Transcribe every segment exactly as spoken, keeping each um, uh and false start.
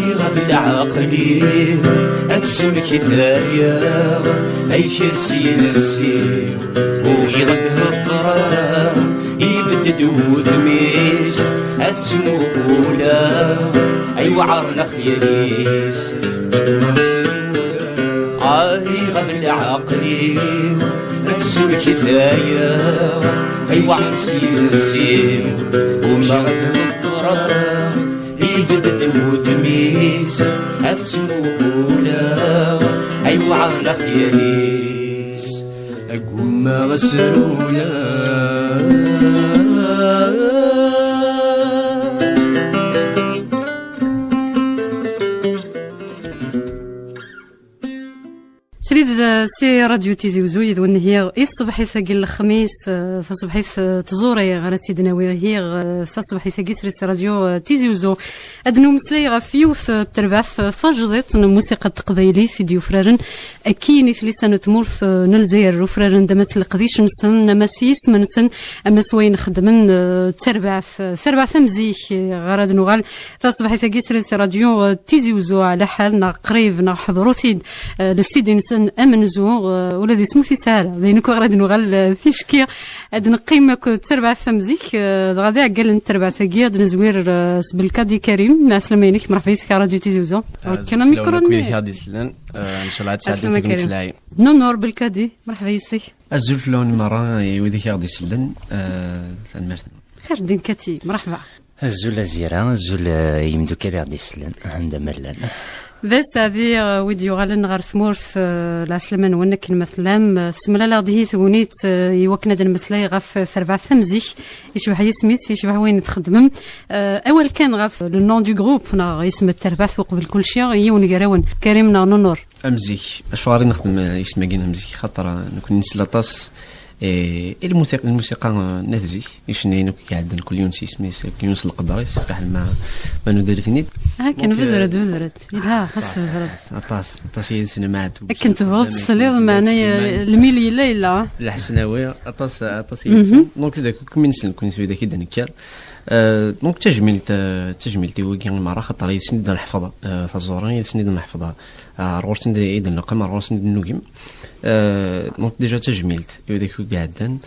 Ɣef leɛqel-iw ad tsellek daya, ay kers yiles-iw, ugiɣ-d heḍṛeɣ, ibedd-d wudem-is, ad ttmuquleɣ, ay wɛer lexyal-is. Ay ɣef leɛqel-iw ad tsellek daya, ay wɛer yiles-iw, ugiɣ-d heḍṛeɣ, ibedd-d wudem-is, ad ttmuquleɣ, ay wɛer lexyal-is, agummaɣ asrula. Srid, eh, si Radio Tizi Uzzu, yid-wen hiɣ i tṣebḥit-agi n lexmis, eh, taṣebḥit, eh, tẓuri ara tt-id-nawi hiɣ, eh, taṣebḥit-agi srid si Radio, eh, Tizi Uzzu. Ad nmeslay ɣef yiwet, eh, terbaɛt, eh, tajdiṭ n musiqa n teqbaylit i d-yufraren akkin i tlisa n tmurt, eh, n Lezzayer, ufraren d ama s leqdic-nsen, ama s yisem-nsen, ama s wayen xeddmen, eh, d terbaɛt, eh, terbaɛt am zik, eh, ɣer ad nuɣal. Taṣebḥit-agi srid si Radio, eh, Tizi Uzzu, ɛla ḥal, neɣ qrib, neɣ ḥeḍru-t-id, eh, le C D-nsen amenzu, eh, ula d isem ur t-yesɛi ara. D ayen akk ara d-nuɣal, eh, ticki, ad neqqim akked terbaɛt am zik, eh, dɣa d iɛeggalen n terbaɛt-agi, ad nezwir, eh, s Belkadi Karim. Ɛeslama-inek, mṛeḥba yes-k ɣer Radio Tizi Uzzu. Azul fell-awen akk wid i ɣ-d-isellen, eh, ncallah ad sɛeddin Ɛeslama Karim. Nunur Belkadi, mṛeḥba yes-k. Azul fell-awen merra, i wid i ɣ-d-isellen, eh, tanemmirt. Xir ddin Kati, mṛeḥba. Azul a Zira, azul, eh, i yimeddukal i ɣ-d-isellen, anda ma llan. D aseɛdi, eh, wid yuɣalen ɣer tmurt, eh, lɛeslama-nwen akken ma tellam, eh, tessemlal-aɣ-d ihi tegnit, eh, i wakken ad nmeslay ɣef terbaɛt am zik, yecbeḥ yisem-is, yecbeḥ wayen txeddmem. Eh, awal kan ɣef le nom du groupe, neɣ isem n terbaɛt uqbel kulci, yiwen gar-awen, Karim neɣ Nunur. Am zik, acuɣer i nexdem, eh, isem-agi n am zik? Xaṭer, eh, nekkni nesla aṭas, eh, i lmusiq-, lmusiqa, eh, n at zik, icennayen akk iɛeddan, kul yiwen s yisem-is, kul yiwen s leqder-is, fiḥel ma, ma nuder-iten-id. Akken, donc, eh, bedred, bedred. Yelha, xas aṭas, tbedred. Aṭas, aṭas, aṭas i yid-sen maɛtub. Akken tebɣuḍ tesliḍ, meɛna, eh, lmil yella, yella. Leḥsnawi, aṭas, aṭas i yid-sen. Donc, d akk mi neslen, nekkni s widak i d-nekker. Euh, donc, d tajmilt, euh, d tajmilt i wigi i merra, xaṭer yid-sen i d-nḥefḍ, euh, taẓuri, yid-sen i d-nḥefḍ, euh, ar ɣur-sen i d-nleqqem, ar ɣur-sen i d-nugem. Euh, donc, déjà d tajmilt i widak i iɛeddan.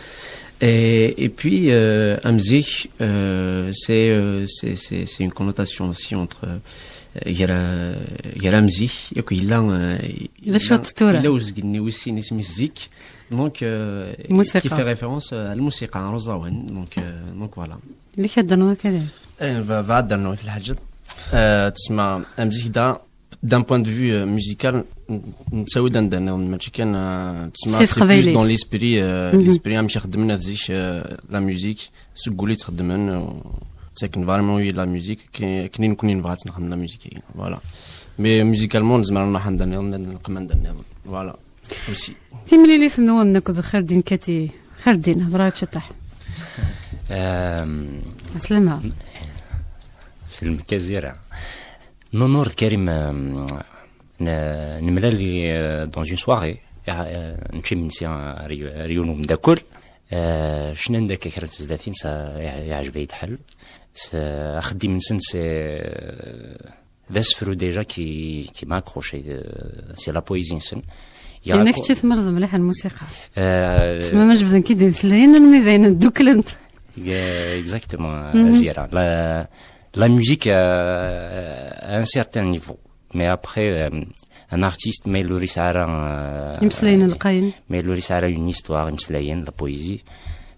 Et, et puis, euh, am zik, euh, c'est, euh, c'est, c'est, c'est une connotation aussi entre, euh, gar, gar am zik, yakk yella, euh, d acu yella, tura? Yella uzgen-nni wis sin isem-is zik, donc, euh, qui fait référence, euh, à la musique, à Rosawen, donc, euh, donc voilà. Li k-ad-d-rnuḍ akka dayen. Eh, va, va ad d-rnuɣ i lḥaǧa. Eh, tesma, am zik da, d'un point de vue, euh, musical, n-, nettawi-d anda nniḍen, mačči kan, euh, tesma, c'est plus dans l'esprit, euh, l'esprit amek i xeddmen at zik, euh, la musique, seg wul i tt-xeddmen, euh, ttaken vraiment i la musique, ki-, akken i nekkni nebɣa ad tt-nexdem la musique, voilà. Mais musicalement, nezmer ad nruḥ anda nniḍen, ad neqqim anda nniḍen, voilà. Aussi. Timlilit-nwen akked Xerdin Kati. Xerdin, hḍer-aɣ-d ciṭuḥ. Ehm, Aslama. Selmek a Zira. Nunur d Karim, ehm, n-, nemlal di, eh, dans une soirée. Eh, eh, nečča imensi ar y-, ar yiwen umeddakel. Eh, cnan-d akka kra n tezlatin, ça, iɛ-, iɛjeb-iyi lḥal. S-, axeddim-nsen, c'est, d asefru déjà qui, qui m'a accroché, euh, c'est la poésie-nsen. Yenna kečč tmaleḍ mliḥ lmusiqa. Euh, tessma ma jebden-k-id imeslayen, almi d ayen dduklent. Yeah, exactement, Azira. La, la musique, euh, à un certain niveau. Mais après, euh, un artiste, mais le risara, euh, imeslayen lqayen. Mais le risara une histoire, imeslayen, la poésie.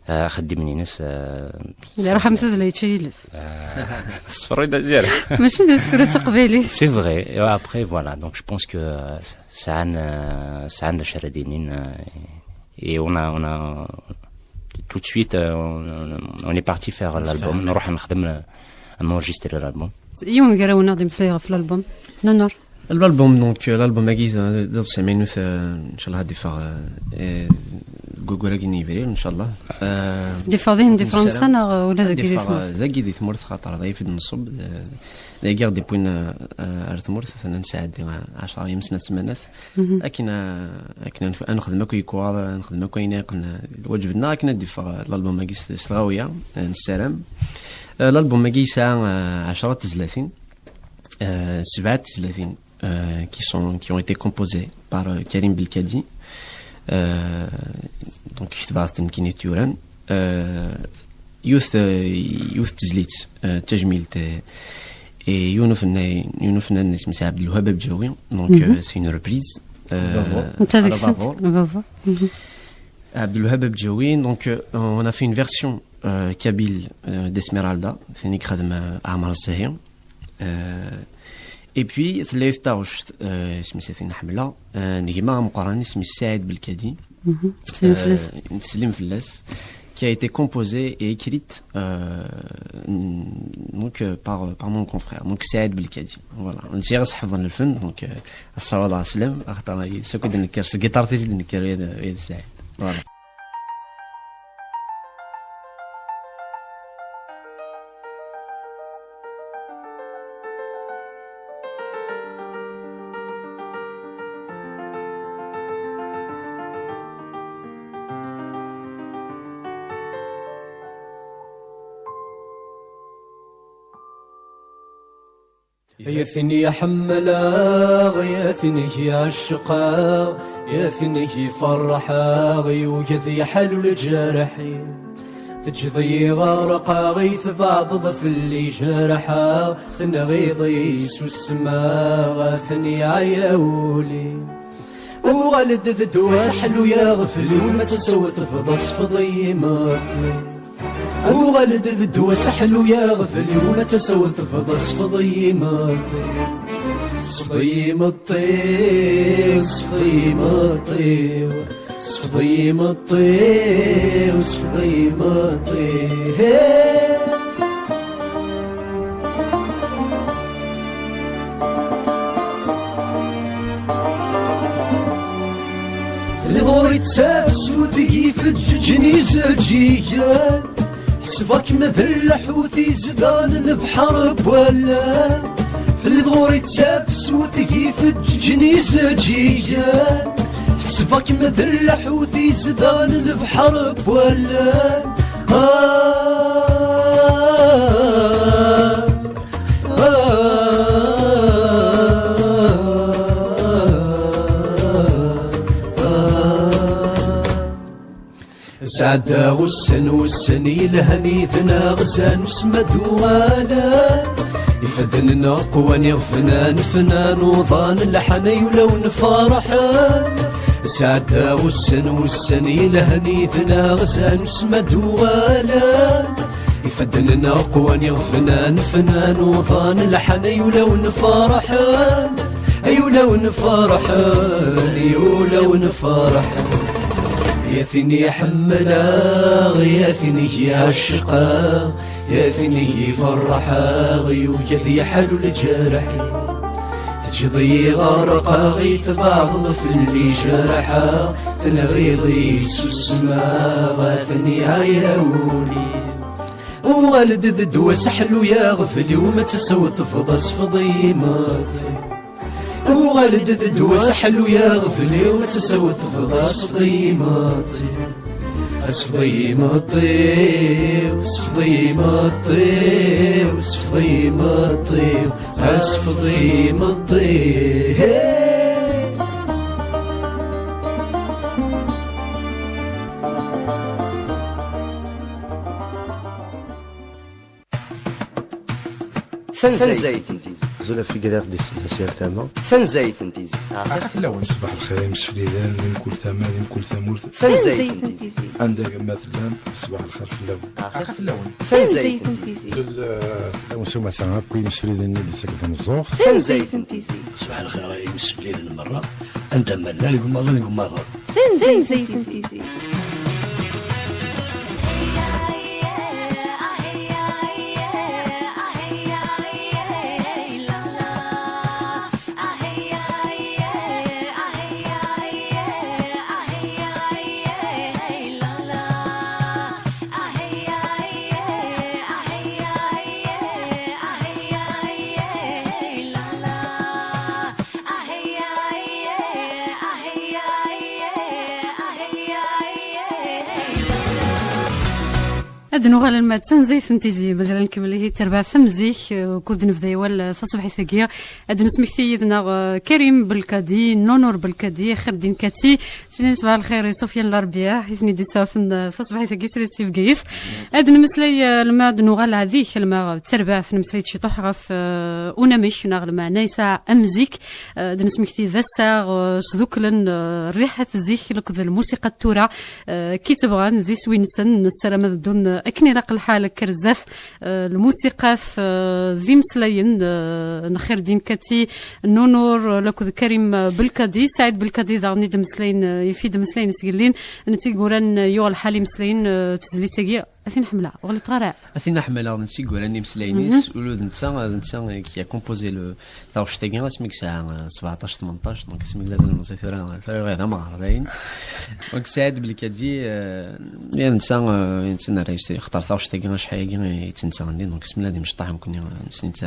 Euh, axeddim-nnes, euh, d arḥem tudla yečča yilef. Euh, ṣṣefru d Azira. Mačči d asefru d taqbaylit. C'est vrai. Et après, voilà. Donc, je pense que, euh, sɛan, euh, sɛan d acu ara d-inin, euh, et on a, on a, tout de suite, euh, on, on est parti faire l'album. Nruḥ nexdem, euh, enregistrer l'album. Yiwen gar-awen ad d-imeslay ɣef l'album. Nunur. L'album, donc, euh, l'album-agi d, d, d aḍebsi amaynut, euh, ncallah ad d-iffeɣ, euh, euh, deg waggur-agi n yebrir, ncallah. Euh, d-iffeɣ dihin di Fransa neɣ ula dagi di tmurt? Ad d-iffeɣ, euh, dagi di tmurt, xaṭer d ayf i d-nṣubb, euh, dagi i ɣ-d-iwwin, euh, euh, ar tmurt, atan ad nesɛeddi, euh, ɛecṛa yemma-s n at smanat. Akken, euh, akken ad nf-, ad nexdem akk yekwaḍ, ad nexdem akk ayen iqen, euh, lwaǧeb-nneɣ, akken ad d-iffeɣ, euh, l'album-agi s, s tɣawla, euh, nessaram. Euh, l'album-agi yesɛa, euh, ɛecṛa tezlatin. Euh, Sebɛa tezlatin, euh, qui sont, qui ont été composées par, euh, Karim Belkadi. Euh, donc, ketbeɣ-tent nekkini d-yuran. Euh, yiwet, euh, yiwet tezlit, euh, tajmilt, euh, et yiwen ufenna-, yiwen ufennan isem-is Abdelwahab Abjawi. Donc, euh, c'est une reprise. Euh, à la Vavor. Abdelwahab Abjawi. Donc, euh, on a fait une version, euh, kabyle, euh, d'Esmeralda. C'est Nick Khadem, euh, Amar Zahir. Euh, et puis, tella yiwet taɣect, euh, isem-is Atin Ḥemmleɣ, euh, n gma ameqqran, isem-is Saɛid Belkadi. Mhm. Ttsellim fell-as. Euh, ttsellim fell-as, qui a été composée et écrite, euh, n-, donc, euh, par, euh, par mon confrère, donc Saïd Belkadi. Voilà. Netta i ɣ-iseḥfḍen lfen, donc, euh, ass-a wala aslam, axaṭer s akk i d-nekker, s tgiṭart-is i d-nekker, i d, i d Saïd. Voilà. يا ثني حملاغ، يا ثني عشقاغ، يا ثني فرحاغ، يوجد يحل الجرحي. تجضي غرقاغ، يتبعض في اللي جرحاغ، تنغيض يسوسماغ، ثني عياولي. وغلد ذدوس حلو يا غفلي، وما تسوت فضص فضي مطلي. وغلد ذدوس حلو يا غفلي، وما تسوت فضص فضي مطلي. صفضي مطي، صفضي مطي. صفضي مطي وصفضي مطي. هي. تلي ضوري تسافس وتجي في الجني زجية. حسبك مثل الحوت يزدان البحر بولا. في الغوري تسافس وتجي في الجني زجية. حسبك مثل الحوت يزدان البحر بولا. آه، آه، آه. Sɛeddaɣ ussan, ussan yelhan yid-neɣ, zan usmad uɣalan. Ifadden-nneɣ qwan iɣefnan, fnan uḍan lḥan, ay ulawen ferḥen. Sɛeddaɣ ussan, ussan yelhan yid-neɣ, zan usmad uɣalan. Ifadden-nneɣ qwan iɣefnan, fnan uḍan lḥan, ay ulawen ferḥen. Ay ulawen ferḥen, ay ulawen ferḥen. Ya tin i ḥemmleɣ, ya tin i ɛecqeɣ, ya tin i ferḥeɣ, yugad yeḥlu lǧerḥ-iw. Teǧǧiḍ-iyi ɣerqeɣ, i tbeɛdeḍ fell-i jerḥeɣ, tenɣiḍ-iyi susmeɣ, a ten-iɛaya wul-iw. Uɣal-d d ddwa-s ḥlu ya ɣefli-w, ma tessawḍeḍ asfeḍ-iyi meṭṭi. Uɣal-d d ddwa-s ḥlu ya ɣefli-w, ma tessawḍeḍ asfeḍ-iyi meṭṭi. Asfeḍ-iyi meṭṭi-w, asfeḍ-iyi meṭṭi-w, asfeḍ-iyi meṭṭi-w, asfeḍ-iyi meṭṭi. Hey! Tanzayt n Tizi. Azul ɣef wigad i ɣ-d-isellen s yal tama. Tanzayt n Tizi. Axir fell-awen. Ṣbaḥ lxir a imsefliden di mkul tama, di mkul tamurt. Tanzayt n Tizi. Anda ma tellam, ṣbaḥ lxir fell-awen. Axir fell-awen. Tanzayt n Tizi. Fell-, fell-awen s umata akk imsefliden-nni d-isakden zzux. Tanzayt n Tizi. Ṣbaḥ lxir ay imsefliden merra, anda ma llan, deg umaḍal, deg umaḍal. Tanzayt n Tizi. Ad nuɣal alma d tanzayt n tizi, mazal ad nkemmel ihi terbaɛt am zik, eh, ukud nebda awal, eh, taṣebḥit-agi. Ad nesmekti yid-neɣ, eh, Karim Belkadi, Nunur Belkadi, Xerdin Kati, ttinin sbeḥ lxir i Sofiane Larbiah, i ten-id-issafen, eh, taṣebḥit-agi srid si Bgayet. Ad nemmeslay, eh, alma ad nuɣal ɛad zik, alma d terbaɛt, nemmeslay-d ciṭuḥ ɣef, eh, unamek, neɣ lmeɛna yesɛa am zik, eh, ad nesmekti d assaɣ, eh, sduklen, eh, rriḥat zik, akked lmusiqa n tura, eh, ki tebɣan, d iswi-nsen, nessaram ad ddun, eh, akken ilaq lḥal, akka ar zdat, eh, lmusiqat, eh, d imeslayen, eh, n Xerdin Kati, Nunur, eh, akked Karim, eh, Belkadi, Saɛid Belkadi daɣen i d-mmeslayen, eh, yif-i d-mmeslayen s yellin, n tiggura n, eh, yuɣ lḥal imeslayen, eh, tezlit-agi, a tin ḥemmleɣ, ur ɣliṭeɣ ara. A tin ḥemmleɣ, d netta i yuran imeslayen-is, ula d netta, d netta qui a composé le, taɣect-agi asmi yesɛa, euh, sebɛeṭṭac, tmenṭac, donc asmi yella d ilemẓi, tura, tura yebɣa d amɣar dayen. Donc Saɛid Belkadi, euh, ya netta, euh, netta nara yextar taɣect-agi acḥal-agi i tt-nettɣenni, donc asmi yella d imecṭaḥ nekkni, euh, nesni-tt,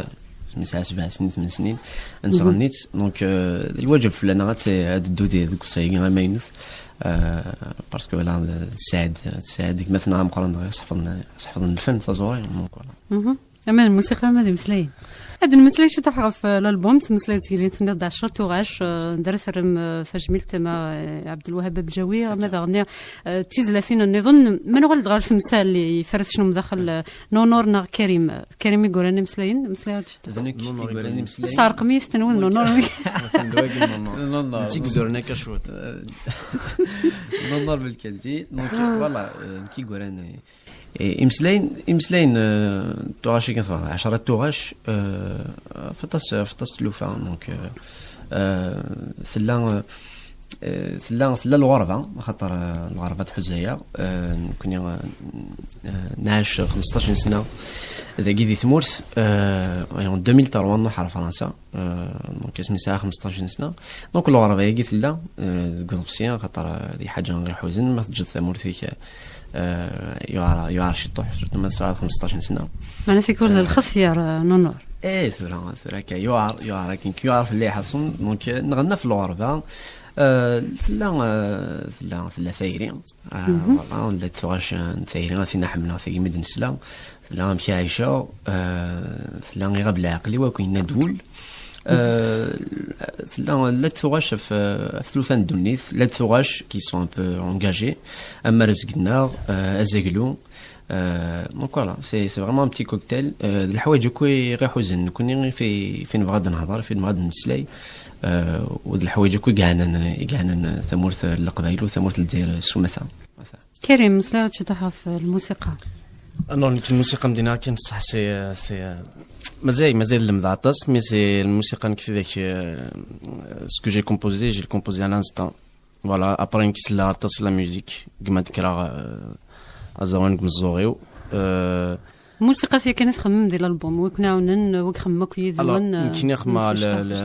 asmi yesɛa sebɛa snin, tmen snin, nettɣenni-tt, donc, euh, d lwaǧeb fell-aneɣ ad t-, ad teddu di, deg usay-agi amaynut, euh, parce que voilà, d Saɛid, d Saɛid gma-tneɣ ameqqran, dɣa sḥefḍen, sḥefḍen lfen, taẓuri, donc voilà. Ama d lmusiqa, ama d imeslayen. Ad nmeslay ciṭuḥ ɣef, eh, l'album, temmeslayeḍ seg yelli, tenniḍ-d ɛecra tuɣac, eh, anda ara terrem, eh, tajmilt, ama, eh, Ɛebdelwahab Abjawi, ama daɣen, eh, d tizlatin nniḍen. Ma nuɣal-d ɣer temsal i Farid Cnum daxel, eh, Nunur neɣ Karim. Karim i yuran imeslayen, meslayeḍ-d ciṭuḥ. D nekk i yuran imeslayen. Tesɛerqem-iyi tenwin Nunur. Nunur. Netta i yuran akka cwiṭ. Nunur Belkadi. Donc, voilà, euh, nekk i yuran, eh, Eh, imeslayen, imeslayen, eh, tuɣac-agi tebɣa, ɛecra tuɣac, eh, f aṭas, f aṭas tlufa, donc, eh, eh, tella, eh, tella, tella lɣerba, axaṭer, eh, lɣerba tḥuza-yaɣ, eh, nekni, eh, eh, nɛac xmesṭac n sna dagi di tmurt, eh, en deux mille trois nruḥ ar Fransa, eh, donc asmi sɛiɣ xmesṭac n sna. Donc lɣerba-agi tella, eh, deg uḍebsi, axaṭer, eh, d lḥaǧa i ɣ-iḥuzen, ma teǧǧeḍ tamurt-ik, eh, yuɛer, yuɛer ciṭuḥ, surtout ma tesɛiḍ xmesṭac n sna. Meɛna tikwal d lxetyar, eh, Nunur. Eh, tura, tura akka, yuɛer, yuɛer akken, yuɛer fell-i ḥaṣun, donc, eh, nɣenna f lɣerba, eh, tella, eh, tella, tella tayri, eh, voilà, llant tuɣac, eh, n tayri, a tin ḥemmleɣ, tagi mi d-nesla, tella amek i ɛiceɣ, eh, tella iɣab leɛqel-iw akk yenna-d wul. Eh, tella, llant tuɣac ɣef, ɣef tlufa n ddunit, llant tuɣac qui sont un peu engagées, am Arezg-nneɣ, eh, Azaglu. Eh, donc voilà, c'est, c'est vraiment un petit cocktail. Eh, d leḥwayeǧ akk i ɣ-iḥuzen nekkni, fi, fi nebɣa ad nehder, fi nebɣa ad nemmeslay. Eh, u d leḥwayeǧ akk i yeɛnan, i yeɛnan tamurt n Leqbayel u tamurt n Lezzayer s umata. Karim, meslayeḍ ciṭuḥ ɣef lmusiqa. Ah non, nekk lmusiqa m dinna kan, ṣṣeḥ, c'est, euh, c'est, euh, mazal, mazal lemdeɣ aṭas, mais c'est lmusiqa nekk tidak, euh, ce que j'ai composé, j'ai composé à l'instant. Voilà, après nekk selleɣ aṭas la musique, gma d-kkreɣ, euh, aẓawan deg meẓẓuɣ-iw. Euh, Musiqa-t yakan i txemmem di l'album, wi ken-ɛawnen, wi ixemmem akk yid-wen, alors, euh, nekkni xemma,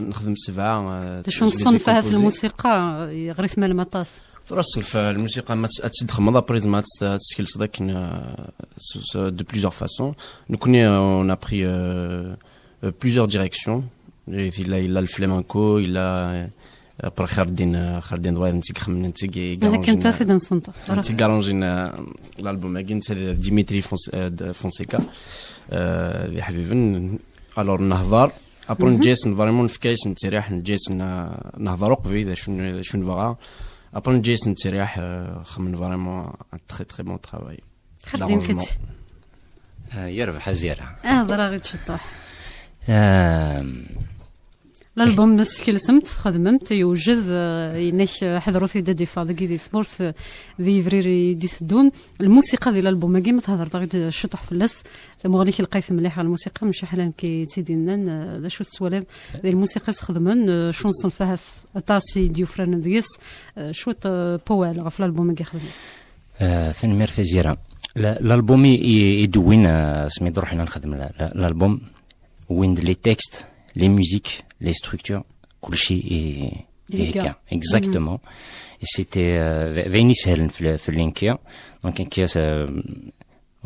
nexdem sebɛa, euh, d acu n ṣṣenf ahat lmusiqa, euh, ɣer-i tmalem aṭas. Tura ṣṣenf, euh, lmusiqa ma ad tt-id-txemmeḍ, après ma ad tt-, ad tt-tkelseḍ akken, euh, s-, s-, de plusieurs façons. Nekkni, euh, on a pris, euh, euh, plusieurs directions. Et il a, il a le flamenco, il a, euh, après Khardin, euh, Khardin Dwaïd, نتيك خمن، نتيك يقارنجين، نتيك أرانجين، euh, l'album, نتيك Dimitri Fons-, euh, de Fonseca, euh, les Habiben. Alors, نهضر. Après, نجيس، vraiment نفكايس نتريح، نجيس ن-، نهضر وقبي، ذا شنو، شنو نبغى. Après, نجيس نتريح، euh، خمن vraiment un très, très bon travail. Khardin d'arrangement. Kati. Ah, yerbeḥ a Zira. Ah, ḍra ɣi tceṭṭuḥ. Ah. L'album teskelsem-t, txedmem-t, yewjed, eh, inek, eh, ḥedṛu-t-id ad d-iffeɣ dagi di tmurt, eh, di yebrir i d-iteddun. Lmusiqa di l'album-agi, ma thedreḍ-aɣ-id ciṭuḥ fell-as, tamuɣli-k lqayet mliḥ ɣer lmusiqa, mcaḥala nekk i tt-id-yennan, eh, d acu tettwaliḍ di lmusiqa i s-xedmen, eh, acu n ṣṣenf ahat aṭas i d-yufranen deg-s, eh, cwiṭ, eh, pawal ɣef l'album-agi xedmen. Eh, tanemmirt a Zira. La-, l'album i, i, i d-wwin, eh, asmi d-ruḥen ad nexdem la-, la-, l'album, wwin-d les textes, les musiques, les structures, kulci i, i hekka. Exactement. Et c'était, euh, d, d ayen isehlen fell-, fell-i nekki. Donc, nekki, euh,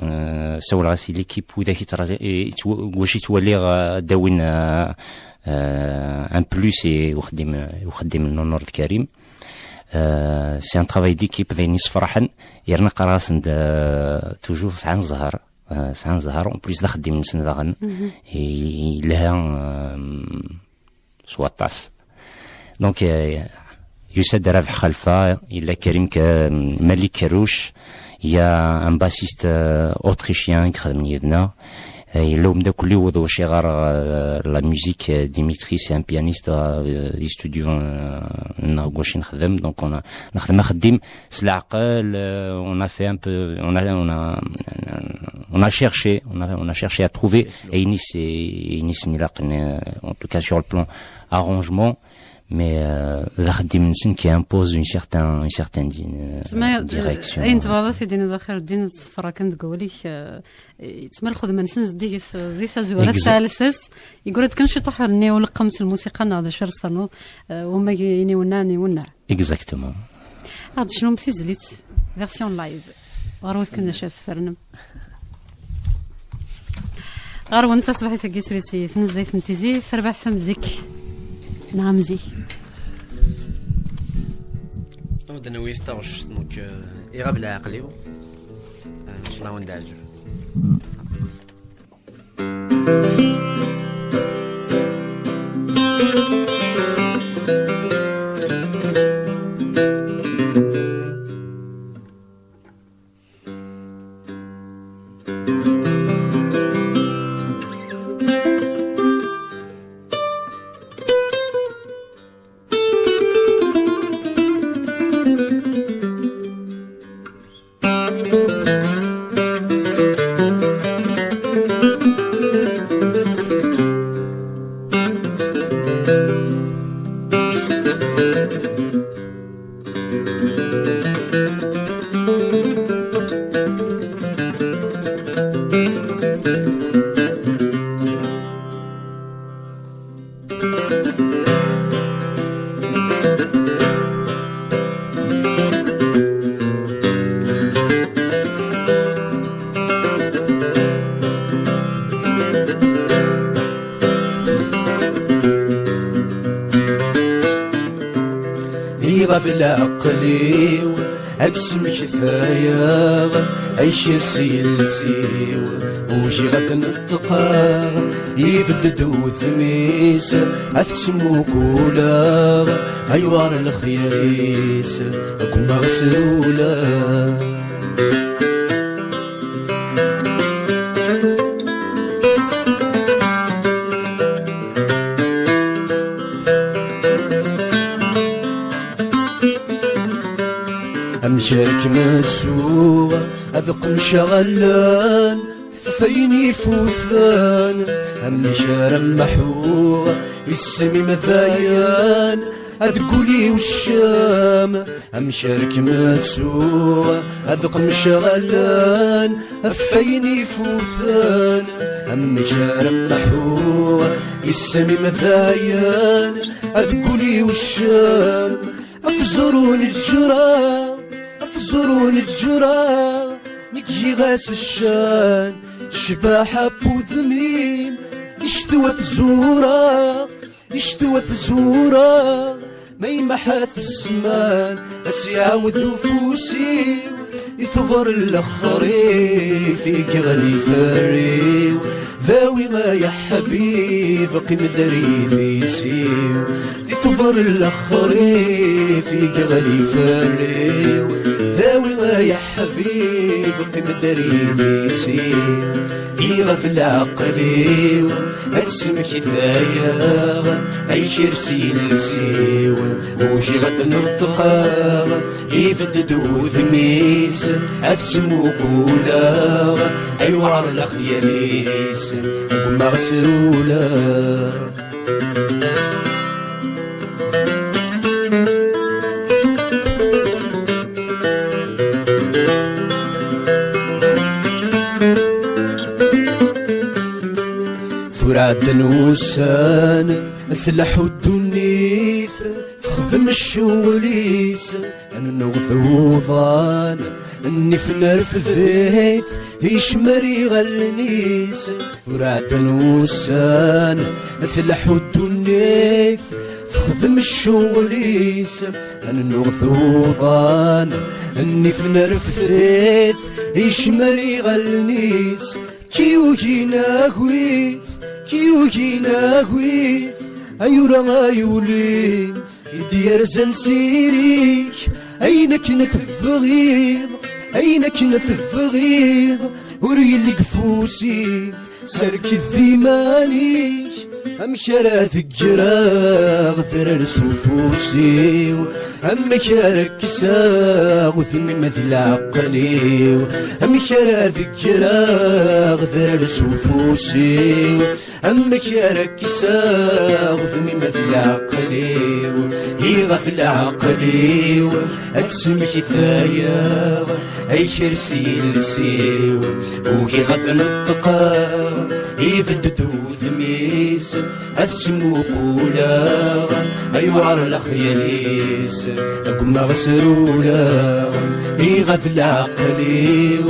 euh, sawleɣ-as i l'équipe, widak i ttṛa-, i, i ttw-, deg wacu i ttwaliɣ, euh, ad d-awin, euh, euh, un plus i uxeddim, i uxeddim n Nunur d Karim. Euh, c'est un travail d'équipe, d ayen yessefraḥen. Yerna qqareɣ-asen-d, euh, toujours sɛan zzher. Euh, sɛan zzher. En plus, d axeddim-nsen daɣen. I- yelha, euh, s waṭas. Donc, euh, yusa-d Rabeḥ Xelfa, yella Karim K- Malik Karouch, il y a un bassiste, euh, autrichien qui travaille avec nous. Euh, yella umeddakel-iw d wacu i ɣɣareɣ, euh, la musique, euh, Dimitri, c'est un pianiste, euh, di studio, euh, nneɣ deg wacu i nexdem. Donc, on a, nexdem axeddim s leɛqel, euh, on a fait un peu, on a, on a, on a cherché, on a, on a cherché à trouver ayen i s-, ayen i sen-ilaqen, euh, en tout cas sur le plan arrangement, mais, euh, d axeddim-nsen qui impose une certaine, une certaine di- euh, Tma-, direction. Ayen tebɣiḍ ad t-id-tiniḍ a Xirddin, teffeɣ kan deg wawal-ik, euh, yettmal lxedma-nsen zeddiget, euh, di tazwara. Exa- tesɛa lsas, yegra-d kan ciṭuḥ nni uleqqem s lmusiqa neɣ d acu ara s-ternuḍ, euh, wamag i-, ini wenneɛ, ni wenneɛ. Exactement. Ad d-tecnum tizlit, version live. Ɣer wudken d acu ara tfernem? Ɣer-wen taṣebḥit-agi srid si tnezzayt n Tizi, terbaɛt am zik neɣ am zik. Ad d-nawi taɣect, donc, euh, iɣab leɛqel-iw. Euh, inchallah ad wen-d-ɛǧeb. Iɣab leɛqel-iw, ad d-smektayeɣ, ay kir s yiles-iw, ujiɣ ad d-neṭqeɣ, ibedd-d wudem-is, ad t-ttmuquleɣ, ayɣer lexyal-is, gummaɣ s rewleɣ. Amek ara kem-ttuɣ, ad qemceɣ allen, ɣef ayen ifuten, amek ara mḥuɣ isem-im dayen, ad guli uccem, amek ara kem-ttuɣ, ad qemceɣ allen, ɣef ayen ifuten, amek ara mḥuɣ isem-im dayen, ad guli uccem. Ad teẓru neǧǧreɣ, ad teẓru neǧǧreɣ, nekk giɣ-as ccan, ccbaḥa n wudem-im, ictwa tzureɣ, ictwa tzureɣ, ma imaḥat zzman, ad s-iɛawed ufus-iw, iteḍr lexrif i yeɣli fell-iw, dawi ay aḥbib, qqim-d ar idis-iw. Di tuber lexrif i yeɣli fell-iw, dawi ay aḥbib, qqim-d ar idis-iw. Iɣab leɛqel-iw, ad smektayeɣ, ay kir s yiles-iw, ujiɣ ad d-neṭqeɣ, ibedd-d wudem-is, ad ttmuquleɣ, ayɣer lexyal-is, gummaɣ s rewleɣ. Tura ɛeddan wussan, tleḥḥu ddunit, texdem ccɣel-is, nnuɣ d uḍan, nnif nerfed-it, icmer iɣallen-is. Tura ɛeddan wussan, tleḥḥu ddunit, Xdem ccɣel-is, ad nuɣ tuḍan, nnif nerfed-it, icmal iɣallen-is, kiyugin agwit, kiyugin agwit, ay ura ay uli, i d-yerzan s iri-k, ayen akken tebɣiḍ, ayen akken tebɣiḍ, ur yelli deg ufus-ik. Serked iman-ik, amek ara d-greɣ drar s ufus-iw? Amek ara kkseɣ udem-im d leɛqel-iw? Amek ara d-greɣ drar s ufus-iw? Amek ara kkseɣ udem-im d leɛqel-iw? Iɣef leɛqel-iw ad smektayeɣ, ay kres yiles-iw, ugiɣ ad neṭqeɣ, ibedd-d udem-is, ad ttmuquleɣ, ayuɛer lexyal-is, gummaɣ sruleɣ, iɣab leɛqel-iw,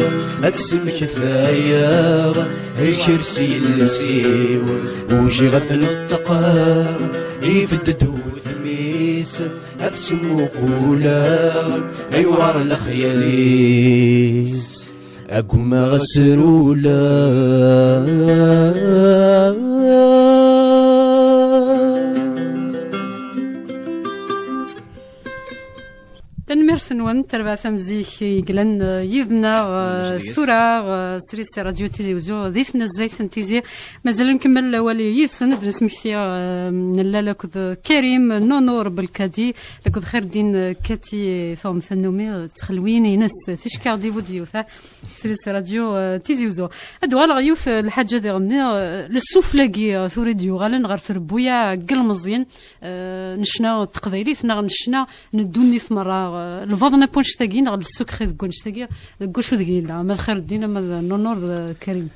ad smektayeɣ, ay kres yiles-iw, ugiɣ ad neṭqeɣ, ibedd-d udem-is, ad ttmuquleɣ, ayuɛer lexyal-is, agummaɣ sruleɣ. Tanemmirt-nwen, terbaɛt am zik i yellan, eh, yid-neɣ, eh, tura, eh, srid si Radio Tizi Uzzu, di tnezzayt n Tizi. Mazal nkemmel awal yid-sen, ad d-nesmekti, eh, nella akked Karim Nonor Belkadi, akked Xerdin, eh, Kati, eh, tuɣem tannumi, eh, ttxelwiyin-ines, ticekkaɣ di budyu, ta, srid si Radio, eh, Tizi Uzzu. Ad uɣaleɣ yiwet, eh, lḥaǧa diɣenni, eh, le souffle-agi, eh, tura i d-yuɣalen ɣer trebbuyaɛ n yilmeẓyen, eh, n ccna n teqbaylit, neɣ n ccna n ddunit merra, eh, lbaḍna n wannect-agi, neɣ le secret deg wannect-agi, deg wacu deg yella, ama d Xerdin, ama d Nonor, d Karim.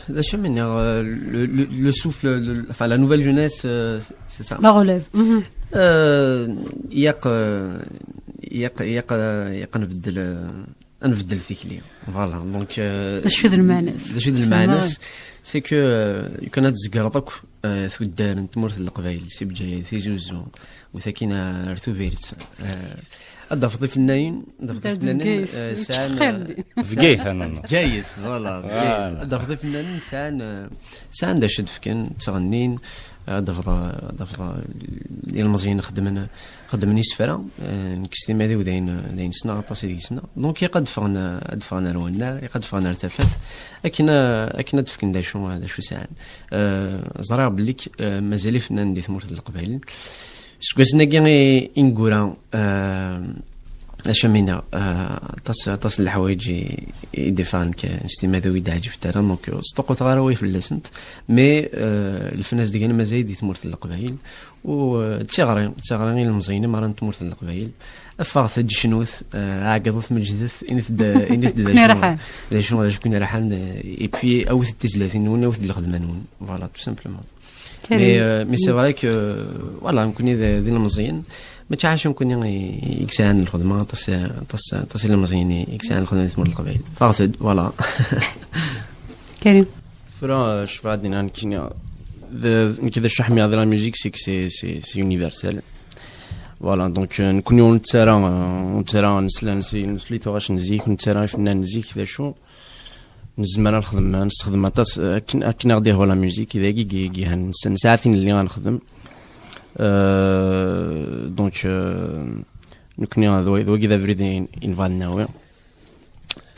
D acu am-iniɣ, euh, le, le, le souffle, le, enfin, la nouvelle jeunesse, euh, c'est ça. La relève. Mhm. Euh, ilaq, euh, ilaq, ilaq, euh, ilaq ad nbeddel, euh, ad nbeddel tikli. Voilà. Donc, euh, d acu d lmeɛna-s? D acu d lmeɛna-s? C'est que, euh, lukan ad tzegreḍ akk, euh, tuddar n tmurt n Leqbayel, si Bgayet, Tizi Uzzu, u takin ar Tubiret, euh, ad d-tafeḍ ifennanen, ad d-tafeḍ ifennanen, euh, sɛan, euh, Bgayet, ah, non, non. Bgayet, voilà, Bgayet. Voilà. Ad d-tafeḍ ifennanen sɛan, euh, sɛan d acu ad d-fken, ttɣennin, ad d-tafeḍ, ad d-tafeḍ, euh, ilmeẓyen xeddmen, xeddmen isefra, euh, nekk s timmad-iw d ayen, d ayen ssneɣ, aṭas ideg ssneɣ. Donc, ilaq ad d-ffɣen, ad d-ffɣen ar wannar, ilaq ad d-ffɣen ar tafat, akken, akken ad d-fken d acu, d acu sɛan. Euh, ẓriɣ belli k-, euh, mazal ifennanen di tmurt n Leqbayel. Seg wassen-agi i, i neggura, euh, acu am-iniɣ, euh, aṭas, aṭas n leḥwayeǧ i, i d-iffɣen k-, s timmad-iw i d-ɛǧibent ara, donc, ur sṭuqquteɣ ara awal fell-asent, mais, euh, lfen-as-d gan mazal di tmurt n Leqbayel. U, eh, d tiɣri, d tiɣri i ilmeẓyen i merra n tmurt n Leqbayel. Ffɣet ad tecnut, eh, ɛeggeḍet, meǧdet, init-d, init-d d acu, d acu, d acu ken-iraḥen, eh, et puis awit-d tizlatin-nwen, awit-d lxedma-nwen. Voilà, tout simplement. Mais, euh, mais c'est vrai que, euh, voilà, nekkni d, d ilmeẓyen, mačči ḥaca nekkni i, i yesɛan lxedma, aṭas, aṭas, aṭas ilmeẓyen i, i yesɛan lxedma di tmurt n Leqbayel. Ffɣet-d, voilà. Karim. Tura, euh, je vais dire, nekkini, d, nekk d acu ḥemmleɣ di la musique, c'est que c'est, c'est, c'est universel. Voilà, donc, euh, nekkni ur nettarra, euh, ur nettarra nesla, nesla, nesla i tuɣac n zik, ur nettarra ifennanen n zik, d acu, nezmer ad nexdem, ad nessexdem aṭas, euh, akken, akken ad ɣ-d-ihwa la musique, d agi i, i, nesɛa tin-nni ad nexdem. Euh, donc, euh, nekkni, d wa-, d wagi d abrid i, i nebɣa ad nawi.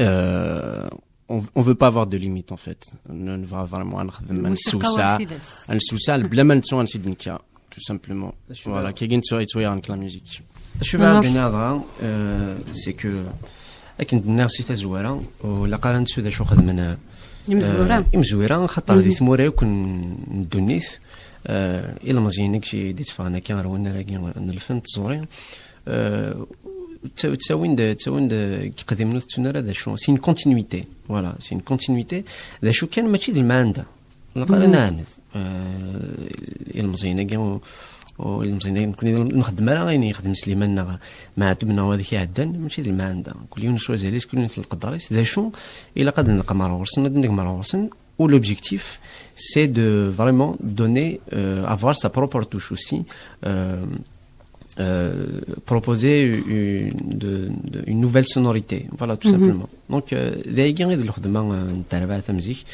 Euh, on, on veut pas avoir de limite, en fait. On va vraiment à nxedem, à nessewseɛ, à nessewseɛ, bla ma nettu ansi d-nekka, tout simplement. Voilà, kagi yettwaɣen la musique. Acu bɣiɣ ad d-iniɣ dɣa, euh, c'est que akken d-nniɣ si tazwara, ur ilaq ara nettu d acu xedmen, euh, imezwura, xaṭer di tmura yakk n, n ddunit, euh, ilmeẓyen i d-itteffɣen akka ɣer wannar-agi n lfen, tẓuri, euh, tta-, ttawin-d, ttawin-d, euh, iqdimen ur tettun ara d acu. C'est une continuité. Voilà, c'est une continuité. D acu kan, mačči d lmeɛna. Ilaq ara nɛaned. Euh, ilmeẓyen-agi, u, u, ilmeẓyen-agi, nekkni ur nxeddem ara ayen yexdem Sliman neɣ Meɛtub neɣ wad iɛeddan, mačči d lmeɛna. Kul yiwen s wazal-is, kul yiwen s lqedr-is. D acu, ilaq ad nleqmer ɣur-sen, ad negmer ɣur-sen, où l'objectif, c'est de vraiment donner, euh, avoir sa propre touche aussi, euh, euh, proposer une, de- de- une nouvelle sonorité, voilà, tout simplement. Donc, euh, d ayagi i d lxedma, euh, n terbaɛt am zik,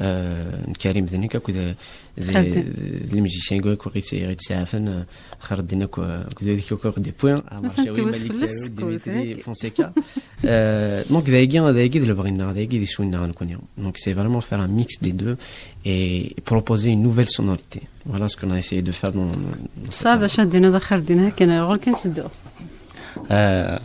euh, n Karim d nekk akked d- d les musiciens i ɣ-yettɛafen, euh, Xerdin akk, euh, akked wid akk i ɣ-d-yewwi, Ɛmer Cawi, Malik Yarud, Dimitri Fonseca. Euh, donc, d ayagi, d ayagi d lebɣi-nneɣ, d ayagi d iswi-nneɣ nekkni. Donc, c'est vraiment faire un mix des deux et proposer une nouvelle sonorité. Voilà ce qu'on a essayé de faire dans, dans cette... Ça, d acu ad d-tiniḍ a Xerdin, akken ar ɣur-k i nteddu. Euh,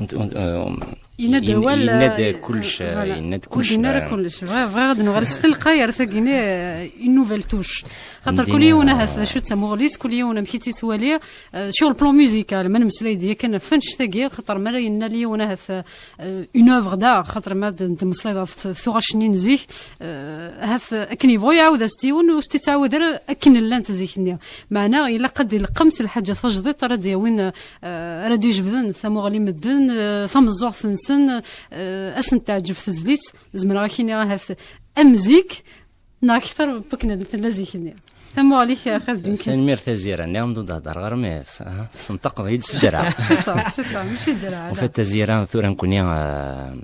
on- on- euh, on- Yenna-d awal, yenna-d euh, kullec, euh, voilà. Yenna-d kullec, yenna ara kullec. Bɣiɣ, bɣiɣ ad nuɣal s telqay ar tagini, euh, une nouvelle touche. Xaṭer kul yiwen ahat d acu d tamuɣli-s, kul yiwen amek i tt-yettwali, euh, sur le plan musical, ma nemmeslay-d yakan ɣef wannect-agi, xaṭer mi ara yenna yiwen ahat, euh, une œuvre d'art, xaṭer ma d-, d-nemmeslay ɣef t-, tuɣac-nni n zik, euh, ahat akken yebɣu iɛawed-as-d yiwen, ur s-tt-yettɛawad ara akken llant zik-nni. Meɛna ilaq ad d-ileqqem s lḥaǧa tajdiṭ ara d-yawin, euh, ara d-ijebden tamuɣli n medden, euh, tameẓẓuɣt-nsen, euh, ad sen-teɛǧeb tezlit, zemreɣ ad k-iniɣ ahat am zik, neɣ akter n wakken tella zik-nni. Tamuɣli-k, a Xerdin, kan. Tanemmirt a Zira, nniɣ-am-d ur d-heddreɣ ara, mais s-, ah, tessenṭaqeḍ-iyi-d s ddreɛ. Ciṭṭa, ciṭṭa, mačči ddreɛ, en fait, a Zira, tura nekkni, euh,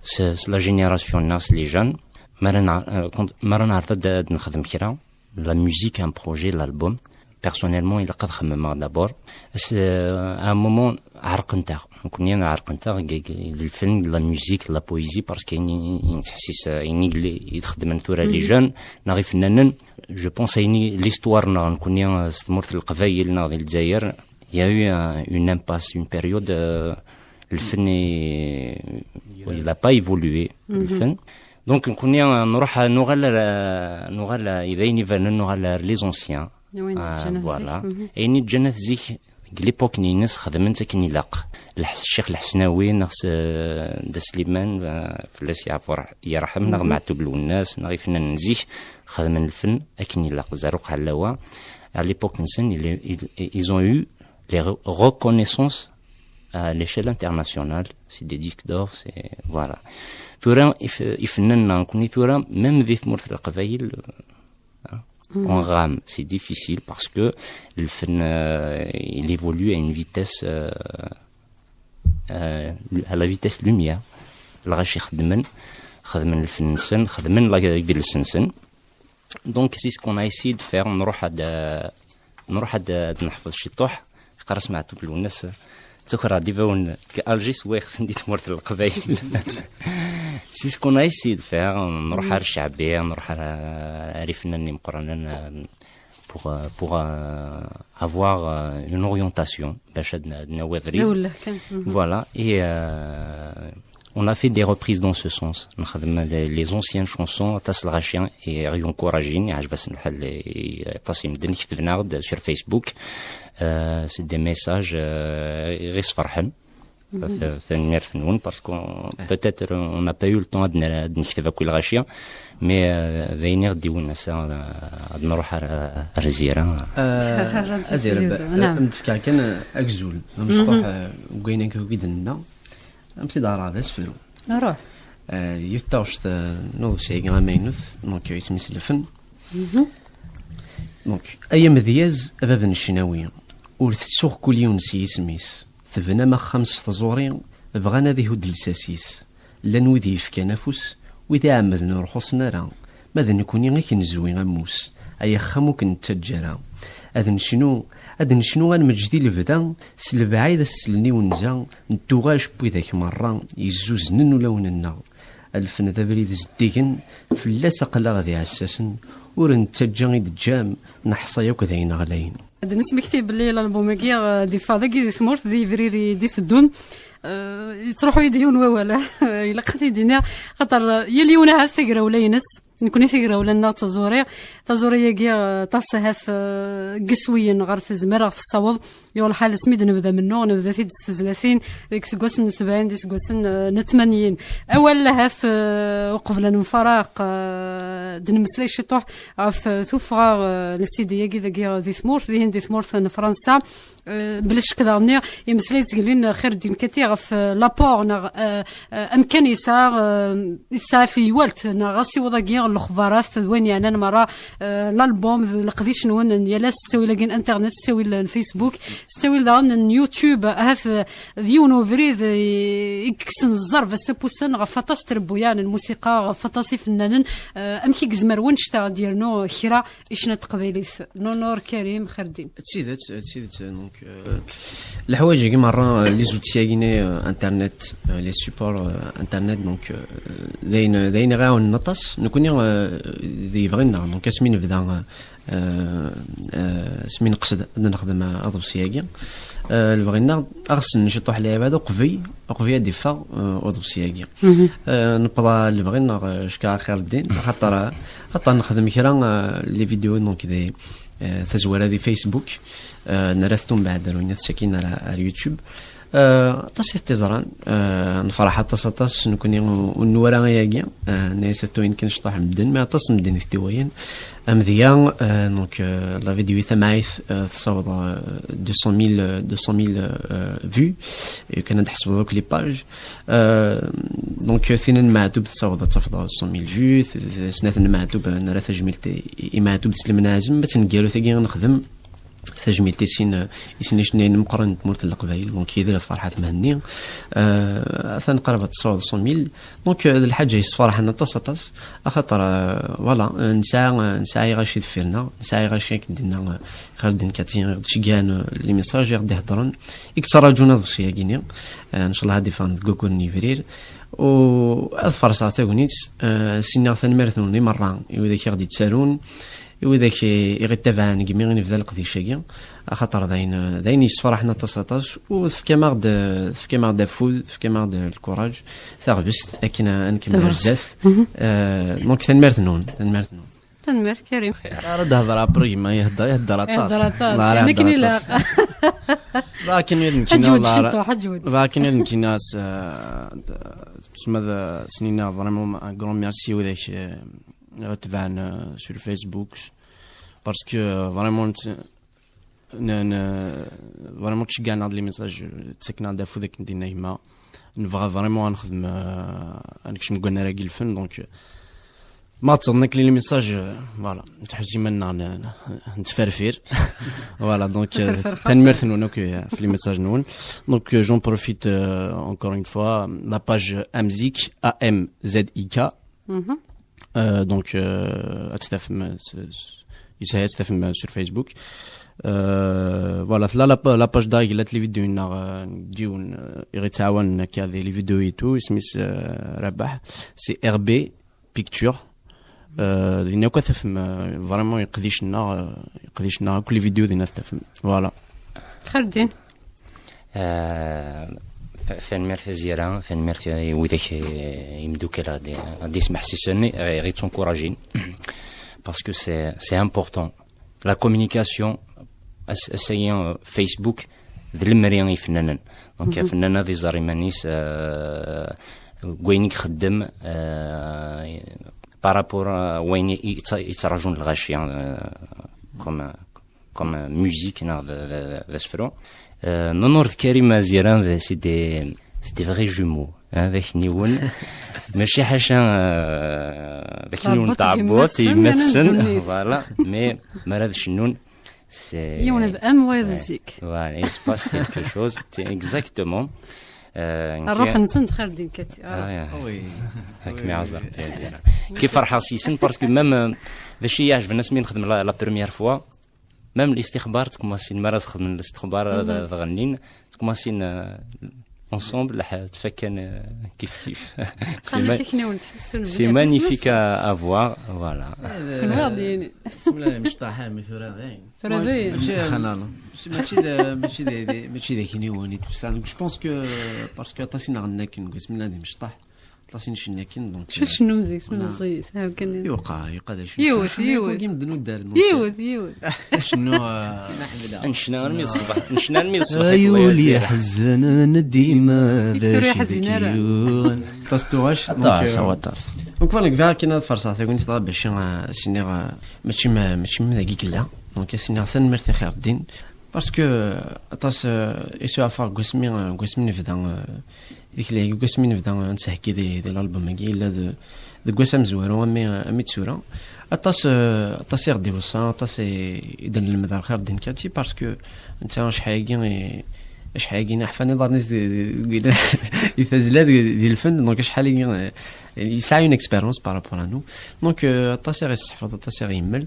s, s la génération-nneɣ, s les jeunes, mi ara nɛ-, euh, kont-, mi ara neɛreḍ ad, ad nexdem kra, la musique, un projet, l'album, personnellement, ilaq ad xemmemeɣ d'abord. S, euh, à un moment, ɛerqent-aɣ. Nekkni ɛerqent-aɣ, g-, g-, d lfen, d la musique, d la poésie, parce que ayen i, i nettḥessis, euh, ayen i yelli-, i txeddmen tura les jeunes, neɣ ifennanen, je pense ayen i l'histoire-nneɣ, nekkni, euh, s tmurt n Leqbayel, neɣ di Lezzayer, il y a eu un- une impasse, une période, euh, lfen i, il a pas évolué, lfen. Donc, nekkni, euh, nruḥ, nuɣal, ar- nuɣal, euh, d ayen ibanen, nuɣal ar les anciens. Win yeǧǧan at zik. Voilà. Ayen i ǧǧan at zik, deg l'époque-nni-ines xedmen-tt akken ilaq. Lḥes-, Ccix Lḥesnawi, neɣ s-, Dda Sliman, euh, fell-as yeɛfu rah-, yerḥem, neɣ Meɛtub Lwennas, neɣ ifennanen n zik, xedmen lfen akken ilaq. Zerruq Ɛellawa, à l'époque-nsen, ils, ils, ils ont eu les re-, reconnaissances à l'échelle internationale. C'est des disques d'or, c'est, voilà. Tura, if-, ifennanen-a, nekkni tura, même di tmurt n Leqbayel, euh, hein, on rame, c'est difficile parce que le fen, euh, il évolue à une vitesse, euh, euh, à la vitesse lumière. Lɣaci xedmen, xedmen lfen-nsen, xedmen la-, idles-nsen. Donc, c'est ce qu'on a essayé de faire. Nruḥ ad, nruḥ ad, ad neḥfeḍ ciṭuḥ. Yeqqar-as Meɛtub Lwennas, ttaker-aɣ-d ibawen deg Alger, swiɣ-ten di tmurt n Leqbayel. C'est ce qu'on a essayé de faire. Nruḥ ar Ccaɛbi, nruḥ ar, ar ifennanen imeqqranen, euh, pour, euh, pour, euh, avoir, euh, une orientation, bac ad n-, ad nawi abrid. Voilà. Et, euh, on a fait des reprises dans ce sens. Nexdem les, les anciennes chansons, aṭas lɣaci i ɣ-yencouragin, iɛjeb-asen lḥal, i aṭas imedden ketben-aɣ-d sur Facebook. Euh, c'est des messages, euh, i ɣ-isferḥen. Ta-, tanemmirt-nwen, parce que peut-être on n'a pas eu le temps ad n-, ad nekteb akk i lɣaci, mais, euh, d ayen i ɣ-d-iwin ass-a, euh, ad nruḥ ar, ar Zira. Euh, Azir, am d-fkeɣ kan, euh, agzul, amecṭuḥ, euh, deg wayen akk i d-nenna. Am t-id-ɛerḍeɣ d asefru. Ruḥ. Euh, yiwet taɣect, euh, n uḍebsi-agi amaynut, donc, euh, isem-is Lfen. Donc, ay amedyaz, a bab n ccnawi, ur tettuɣ kul yiwen s yisem-is. Tebnam axxam s tẓuri, bɣan ad ihudd lsas-is. Llan wid yefkan afus, wid iɛemmden ur xuṣṣen ara. Ma d nekkni i k-nezwi ammus, ay axxam ur k-nettaǧǧa ara. Ad necnu, ad necnu ad nmeǧǧ di lebda, s lebɛid ad sellen i wenza, n tuɣac n widak merra yezzuznen ulawen-nneɣ. Lfen d abrid zeddigen, fell-as aql-aɣ d iɛessasen, ur nettaǧǧa i d-teǧǧam, neḥṣa yakk d ayen ɣlayen. Ad nesmekti belli lalbum-agi, eh, d-yeffeɣ dagi di tmurt, di Yebrir i d-iteddun. Eh, yettruḥu-yi-d yiwen wawal, ilaq ad t-id-iniɣ, xaṭer, eh, yal yiwen ahat tagrawla-ines. Nekkni tagrawla-nneɣ d taẓuri. Taẓuri-agi, eh, aṭas ahat, eh, n yiswiyen ɣer tezmer ad ɣ-tessaweḍ. Yuɣ lḥal asmi d-nebda mennuɣ, nebda-t-id s tezlatin, deg iseggasen n sebɛin, d iseggasen, eh, n tmanyin. Awal ahat, eh, uqbel ad nemfaraq, eh, d-nemmeslay ciṭuḥ ɣef, eh, tuffɣa, eh, n C D-agi dagi di tmurt, dihin di tmurt n Fransa. Eh, bla ccek daɣen, imeslay zgelin Xir Ddin Kati ɣef, eh, l'apport neɣ, eh, eh, amkan yesɛa, eh, yesɛa teywalt neɣ asiweḍ-agi lexbarat d wayen yeɛnan merra, eh, l'album d leqdic-nwen n yal ass s ttawil-agi n internet, s ttawil n Facebook, s ttawil daɣen n YouTube. Ahat, eh, d yiwen ubrid, eh, i yekksen zzerb ass n wussan ɣef waṭas n trebbuyaɛ n lmusiqa, ɣef waṭas ifennanen. Eh, amek i yezmer wannect-a ad d-yernu kra i ccna n teqbaylit? Nunur Karim Xerdin. D tidet, d tidet, donc, euh, leḥwayeǧ-agi merra, euh, les outils-agi-nni, euh, internet, euh, les supports, euh, internet, donc, euh, d ayen, d ayen iɣ-iɛawnen aṭas. Nekkni, euh, d lebɣi-nneɣ, donc, asmi nebda, euh, euh, euh, asmi neqsed ad nexdem, euh, aḍebsi-agi, euh, lebɣi-nneɣ, ad ɣ-sennen ciṭuḥ lɛibad uqbel, uqbel ad d-iffeɣ, euh, uḍebsi-agi. Euh, newweḍ ɣer lebɣi-nneɣ, euh, cekkeṛ Xerdin, axaṭer, euh, axaṭer nexdem kra, euh, les vidéos, donc, des, euh, tazwara di Facebook, euh, nerra-t umbeɛd ar winna sakkin ar, ar YouTube. Euh, aṭas i t-iẓran, euh, nefreḥ aṭas, aṭas, nekkni ur, ur nwala ayagi, euh, nna-yas ata wayen kan cṭuḥ n medden, mais aṭas n medden i t-iwalan. Amedya, euh, donc, euh, la vidéo tamɛayt, euh, tessaweḍ, euh, deux cent mille, euh, deux cent mille, euh, vues, et kan ad tḥesbeḍ akk les pages. Euh, donc, euh, tin n Meɛtub tessaweḍ ad tafeḍ cent mille vues, t-, t-, snat n Meɛtub, euh, nerra tajmilt i, i Meɛtub s lemnazem, ma d taneggarut-agi i nexdem, tajmilt i sin, euh, i sin icennayen meqqren n tmurt n Leqbayel, donc Yidir d Ferḥat Mhenni, euh, atan qrib ad tessaweḍ cent mille. Donc, euh, d lḥaǧa yessefraḥen aṭas, aṭas, axaṭer, euh, voilà, euh, nesɛa, euh, nesɛa iɣaci deffir-nneɣ, nesɛa iɣaci akken d-yenna, euh, Xerdin Kati, i ɣ-d-ceggɛen, euh, les messages, i ɣ-d-iheddren, i yettraǧun aḍebsi-agi-nni. Euh, ncallah ad d-iffɣen deg waggur n yebrir. U ad farṣeɣ tagnit, euh, s-iniɣ tanemmirt-nwen i merra, i widak i ɣ-d-yettarun, i widak i, i ɣ-ittabaɛen deg mi i nebda leqdic-agi, axaṭer d ayen, d ayen yessefraḥen aṭas, aṭas, u tefkam-aɣ-d, tefkam-aɣ-d afud, tefkam-aɣ-d lkuraǧ, taɣbest, akken ad nkemmel ar zdat. Euh, donc, tanemmirt-nwen, tanemmirt-nwen. Tanemmirt, Karim. Ara d-hedreɣ après gma ihedder, ihedder aṭas. Ihedder aṭas. Nekkni ilaq. Akken i d nekkini. Ḥeǧwed ciṭuḥ, ḥeǧwed. Akken i d nekkini as, euh, d-, tsemma d, euh, snina vraiment un grand merci i widak, euh, i ɣ-tebɛen, euh, sur Facebook. Parce que, euh, vraiment, n-, n-, vraiment ttceggiɛen-aɣ-d les messages, ttaken-aɣ-d afud akken d-yenna gma. Nebɣa vraiment ad nexdem, euh, ad nekcem deg wannar-agi n lfen, donc, euh, ma ttẓen akk les messages, euh, voilà, nettḥuz iman-nneɣ n-, n-, nettferfir. Voilà, donc, euh, tanemmirt-nwen akk, euh, ɣef les messages-nwen. Donc, euh, j'en profite, euh, encore une fois, la page Amzik, A M Z I K, euh, donc, euh, ad tt-tafem, euh, s-, s-, yeshel ad tt-tafem, euh, sur Facebook. Euh, voilà, tella la pa-, la page da, yella les vidéos-nneɣ, euh, n yiwen, euh, i ɣ-ittɛawanen akka di les vidéos et tout, isem-is, euh, Rabaḥ, c'est R B Picture. Euh, dinna akk ad tafem, euh, vraiment iqdicen-nneɣ, euh, iqdicen-nneɣ akk les vidéos dinna ad t-tafem. Voilà. Xerdin. Euh, ta-, tanemmirt a Zira, tanemmirt i widak, eh, imeddukal ad, ad d-ismeḥsisen, eh, ɣ-ittunkurajin. Parce que c'est, c'est important. La communication, as-, ass-agi, euh, Facebook, d lemri i ifennanen. Donc, afennan ad iẓer iman-is, euh, deg wayen i ixeddem, euh, par rapport à wayen i, i, i ttraǧun lɣaci, euh, comme, comme musique, neɣ d, d, d asefru. Euh, Nunur d Karim Azira, d, c'est des, c'est des vrais jumeaux, hein, d akniwen. Mačči ḥaca, euh, d akniwen n tɛebbuḍt, yemma-tsen, voilà, mais mi ara d-cennun, c'est yiwen d am wayeḍ zik. Voilà, il se passe quelque chose, c'est exactement. Euh, ṛṛuḥ-nsen d Xerdin Kati. Ah, oui. Ad kem-iɛẓer, Azira. Ki ferḥeɣ s-yisen, parce que même, euh, d acu i yi-iɛejben asmi nexdem la, la première fois, même listixbar, tkemmasin, mi ara xedmen listixbar, ad, ad ɣennin, tkemmasin, euh, ensemble, ttfakkan, euh, kif kif. C'est ma-, c'est magnifique à, à voir, voilà. Kenwi ad d-yini. Semla d imecṭaḥ, mi tura, dayen. Tura dayen. Mačči, mačči d, mačči d, mačči d akniwen i tusan. Je pense que, parce que aṭas i nɣenna akken deg wasmi nella d imecṭaḥ. Aṭas i ncennu akken, donc, euh, cennu mzik, cennu meẓẓiyit, ha, kan. Yuqa, yuqa d acu. Yiwet, yiwet. Yiwet, yiwet. Cennu, euh, ncna armi d ṣṣbeḥ, ncna armi d ṣṣbeḥ. Ay ul iḥeznen dima d acu deg yiwen. Aṭas tuɣac, donc, aṭas, euh, aṭas. Donc, voilà, nekk bɣiɣ kan ad farṣeɣ tagnit dɣa bac, euh, as-iniɣ, euh, mačči ma, mačči ma dagi yella. Donc, as-iniɣ tanemmirt i Xerdin. Parce que, euh, aṭas, euh, yettwaɛfar deg wasmi, euh, deg wasmi nebda, euh, di tlay, deg wasmi nebda, euh, nettheggi di, di l'album-agi, yella d-, deg wass amezwaru, ami, ami d tura. Aṭas, euh, aṭas i ɣ-d-iweṣṣa, aṭas i, i d-nelmed ar xir Din Kati, parce que netta acḥal-agi i, acḥal-agi i ḥfan iḍarren-is di, di, di, di tazzla, di, di lfen, donc acḥal-agi, euh, yesɛa une expérience par rapport à nous. Donc, euh, aṭas i ɣ-yesseḥfaḍ, aṭas i ɣ-yemmel.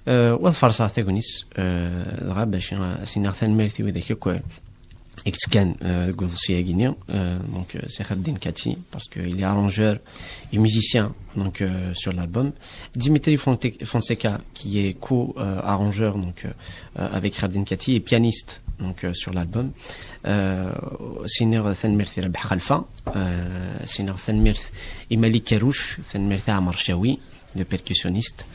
Euh, wa ad farṣeɣ tagnit, euh, dɣa bac a s-iniɣ tanemmirt i widak akk, euh, i yettekkan, euh, deg uḍebsi-agi-nni, euh, donc, euh, c'est Kherdin Kati, parce que il est arrangeur et musicien, donc, euh, sur l'album. Dimitri Fonte-, Fonseca, qui est co-arrangeur, donc, euh, euh, avec Kherdin Kati, et pianiste, donc, euh, sur l'album. Euh, s-iniɣ tanemmirt i Rabeḥ Xelfa, euh, s-iniɣ tanemmirt i Malik Karouche, tanemmirt i Ɛmer Chawi, le percussionniste.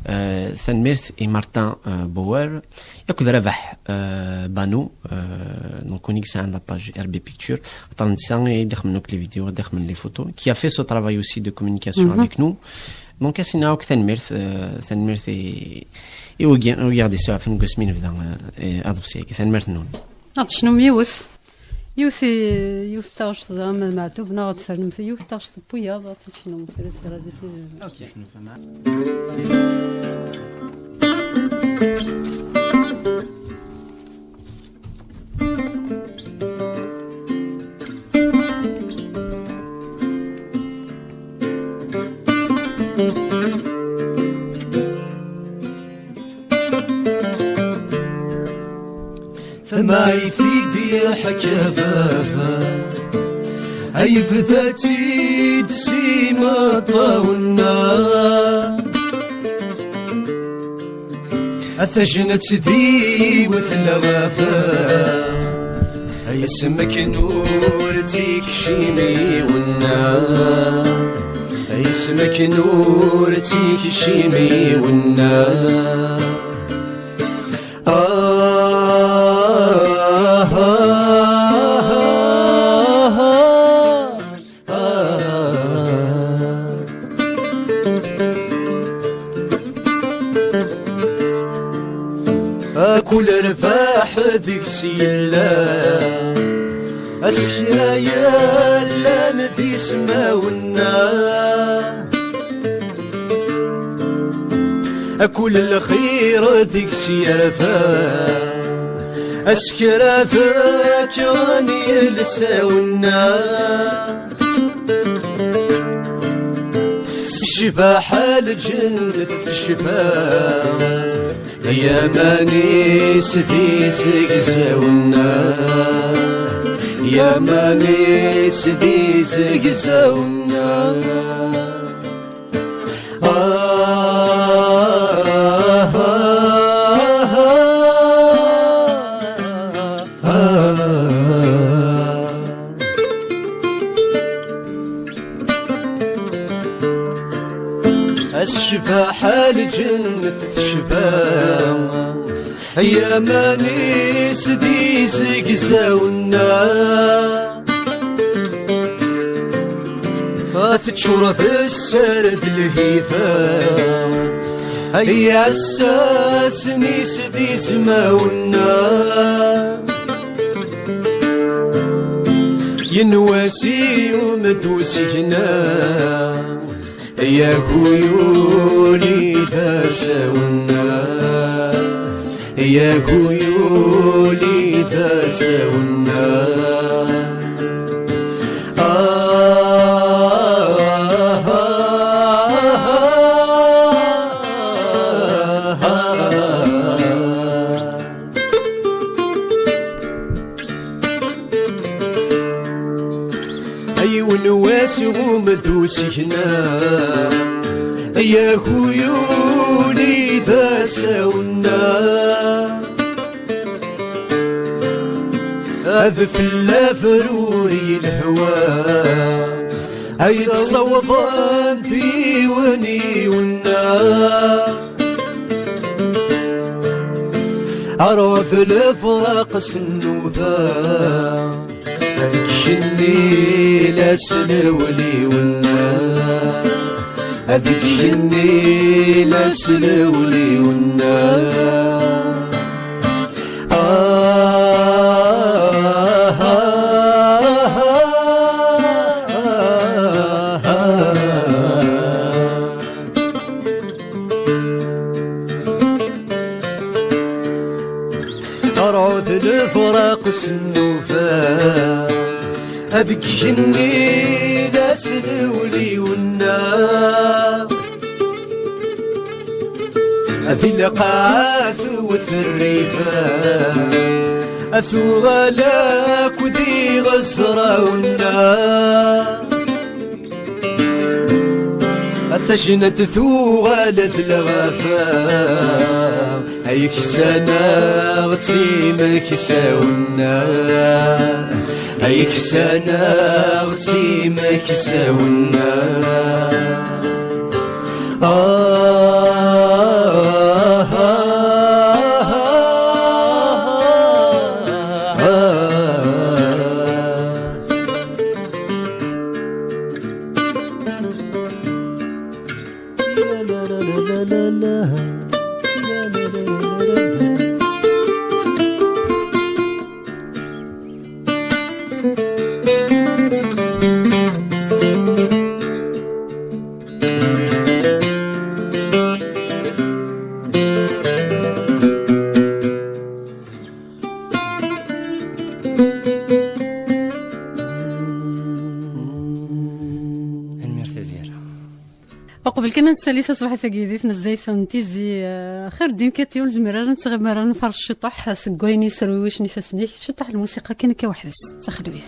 Euh, tanemmirt i Martin, euh, Bauer, akked Rabeḥ, euh, Bano, euh, donc, win i yesɛan la page R B Picture, xaṭer netta i d-ixemmen akk les vidéos, i d-ixemmen les photos, qui a fait ce travail aussi de communication avec nous. Donc, a s-iniɣ akk tanemmirt, euh, tanemmirt i, i wigi, i wigi i ɣ-d-yesɛufen deg wasmi nebda, euh, aḍebsi-agi. Tanemmirt-nwen. Ad tecnum yiwet. Yiwet i, yiwet taɣect ẓra ma d Meɛtub, neɣ ad tfernem yiwet taɣect n wiyaḍ, ad tt-id-tecnum s, s radio tili. Ok. Tamɛayt i d-yeḥka baba, ay bda-tt-id s imeṭṭawen-a. A tajnat d yiwet lɣafa, ay asmek n ur tt-ikcim i wenna, ay asmek n ur tt-ikcim i wenna. Akul rrbeḥ deg-s yella, asekra yellan d ismawen-a. Akul lxir deg-s yerfa, asekra d kra n yilsawen-a. S ccbaḥa lǧennet tecfa, yaman-is d izegzawen-a, yaman-is d izegzawen-a. A s-cbaḥa lǧennet tecba, ay aman-is d izegzawen-a. Teččur d sser d lhiba, ay iɛessasen-is d izmawen-a. Yenwa s yum d usigna, ay aguyul i d asawen-a, ay aguyul i d asawen-a. Ah, ah, ah, ah. A yiwen wass iɣum-d usigna, ay aguyul i d asawen-a. Ad fell-a bruri lehwa, ay d-ssawḍent yiwen i wenna. Ar ɣef lefraq s nnuba, ad icenni la s lewli wenna, ad icenni la s lewli wenna. D lefraq s nnuba, deg igenni d aslewliwenna. Di lqaɛa tewwet rrifa, tuɣal akk d iɣeẓrawenna. Tajnant tuɣal d lɣafa, ay ksaneɣ d timeksawenna, ay ksaneɣ d timeksawenna. Ah, ah, ah, ah, ah. Tanemmirt a Zira. Uqbel kan ad nessali taṣebḥit-agi di tnezzayt n Tizi, eh, xir ddin kati ur nezmir ara nettɣimi ara nferrec ciṭuḥ seg wayen yesrewwicen ifassen-ik, ciṭuḥ lmusiqa kan akka weḥd-s, d taxelwit.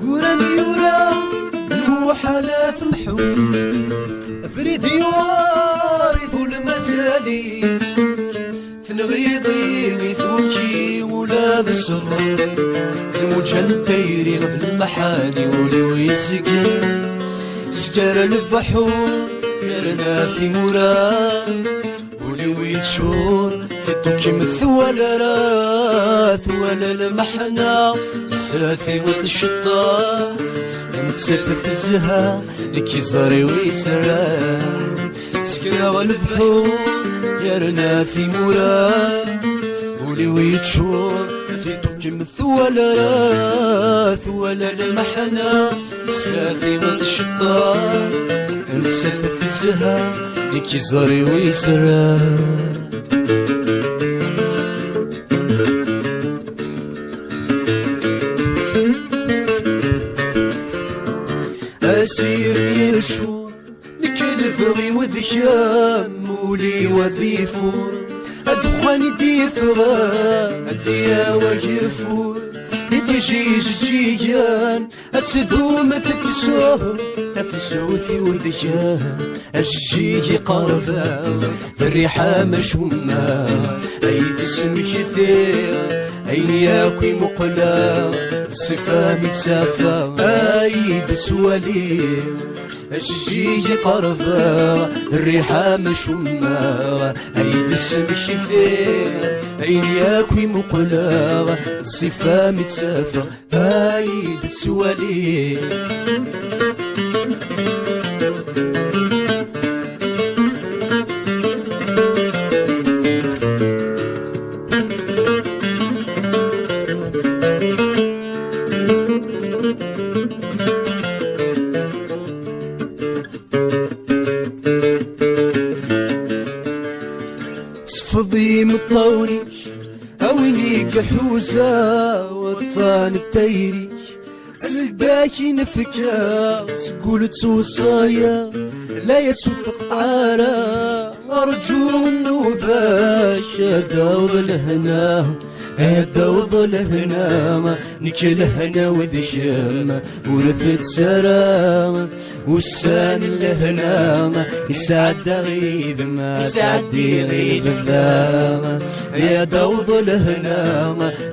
Guram yura, lmuḥal ad temḥu. Abrid yuɣar, iḍul mazal-it. Tenɣiḍ-iyi tuki ula d ṣṣber. Lmuǧa n tayri d lemḥani ul-iw yezger. Zger lbeḥur yerna timura. Ul-iw yeččur, tiṭ ur kem-twala ara, twala lmeḥna, zzat-i tceṭṭeḥ, nettat tezha, nekk iẓri-w yesra. Sekreɣ lebḥur, yerna timura, ul-iw yeččur, tiṭ ur kem-twala ara, twala lmeḥna, zzat-i tceṭṭeḥ, nettat tezha, nekk iẓri-w yesra. Asirem yeččur, nekk lebɣi-w d kemm, ul-iw ad ifur, ddexxan i d-yeffɣen, ad d-yawi ageffur, i d-ijejjigen, ad tdum tefsut, tafsut-iw d kemm, ajeǧǧig iqerben, d rriḥa amcumma, ay d-smektiɣ, ayen yakk i muqleɣ, d ṣṣifa mi tt-afeɣ, ay d-ttwaliɣ, ajeǧǧig iqerben, d rriḥa amcumma, ay d-smektiɣ, ayen yakk i muqleɣ, d ṣṣifa mi tt-afeɣ, ay d-ttwaliɣ. Sfeḍ imeṭṭawen-ik, a win i iḥuza waṭṭan n tayri-k. Seld-ak i nefka seg ul ttewṣaya, la yas ur teqṭeɛ ara, rǧu nnuba-k ad d-taweḍ lehna, ad d-taweḍ lehna, nekk lehna-w d kemm ur tettara. Ussan n lehna, isɛedda ɣidem, isɛeddi ɣidem da. Ad d-awḍ lehna,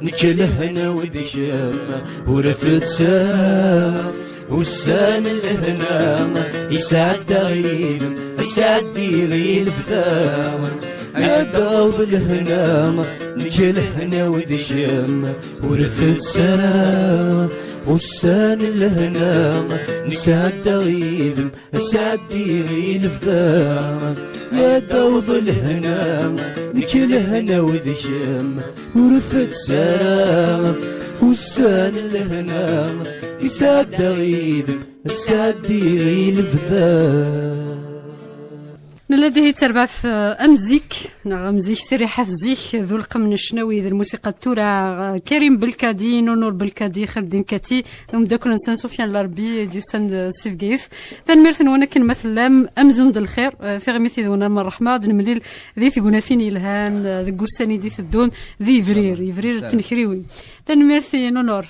nekk lehna-w d kemm, ur fetteɣ. Ussan n lehna, isɛedda ɣidem, isɛeddi ɣidem da. Ad d-awḍ lehna, nekk lehna-w d kemm, ur fetteɣ. Ussan n lehna, nesɛedda ɣidem, asɛeddi i lebda. Ad d-awḍ lehna, nekk lehna-w d kemm, ur fetteɣ ara. Ussan n lehna, isɛedda ɣidem, asɛeddi i lebda. Nella dihi d tarbaɛt, eh, am zik, neɣ am zik, s rriḥat zik, d ulqem n ccnawi d lmusiqa n tura, eh, Karim Belkadi, Nunur Belkadi, Xerdin Kati, d umeddakel-nsen Sofiane Larbi, d yusan, eh, si Bgayet. Tanemmirt-nwen akken ma tellam, amzun d lxir, eh, tiɣimit yid-wen am ṛṛeḥma, ad nemlil di tegnatin yelhan, eh, deg wussan i d-iteddun, di Yebrir, Yebrir n tnekriwin. Tanemmirt i Nunur.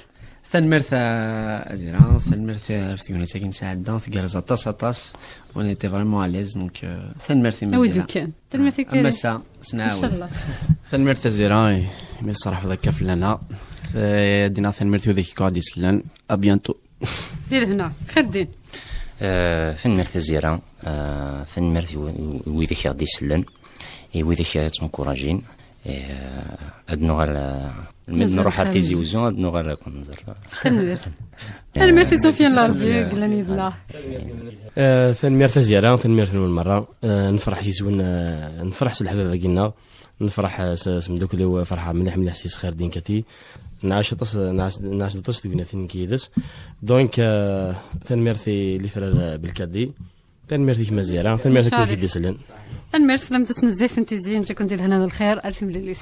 Tanemmirt a Azira, tanemmirt ɣef tegnit-agi nesɛedda, tgerrez aṭas, aṭas. On était vraiment à l'aise, donc, euh, tanemmirt i Mazira. Awi-d kan. Tanemmirt i Karim. Am ass-a, s nɛawed. Inchallah. Tanemmirt a Azira, imi tserrḥeḍ akka fell-aneɣ. Eh, ad d-iniɣ tanemmirt i widak i ɣ-d-isellen. À bientôt. Di lehna, xir ddin. Eh, tanemmirt a Azira, eh, tanemmirt i wi-, i widak i ɣ-d-isellen, i widak i ɣ-d-yettenkurajin. Eh, ad nuɣal, eh, melmi d-nruḥ ar Tizi Uzzu, ad nuɣal ad ken-nẓer. Tanemmirt. Tanemmirt i Sofiane Larbi, yellan yid-neɣ. Eh, tanemmirt a Zira, tanemmirt-nwen merra. Eh, nefreḥ yis-wen, eh, nefreḥ s leḥbab-agi-nneɣ. Nefreḥ, eh, s, s mdukkel-iw, eh, ferḥeɣ mliḥ, mliḥ s yisxir din kati. Nɛac aṭas, nɛac, nɛac aṭas tugnatin nekk yid-s. Donc, eh, tanemmirt i lifrer, eh, Belkadi. Tanemmirt i kemm a Zira, tanemmirt i kul i d-isellen. Tanemmirt fell-am, d ass n zzit n Tizi, nǧa-ken di lehna d lxir, ar timlilit.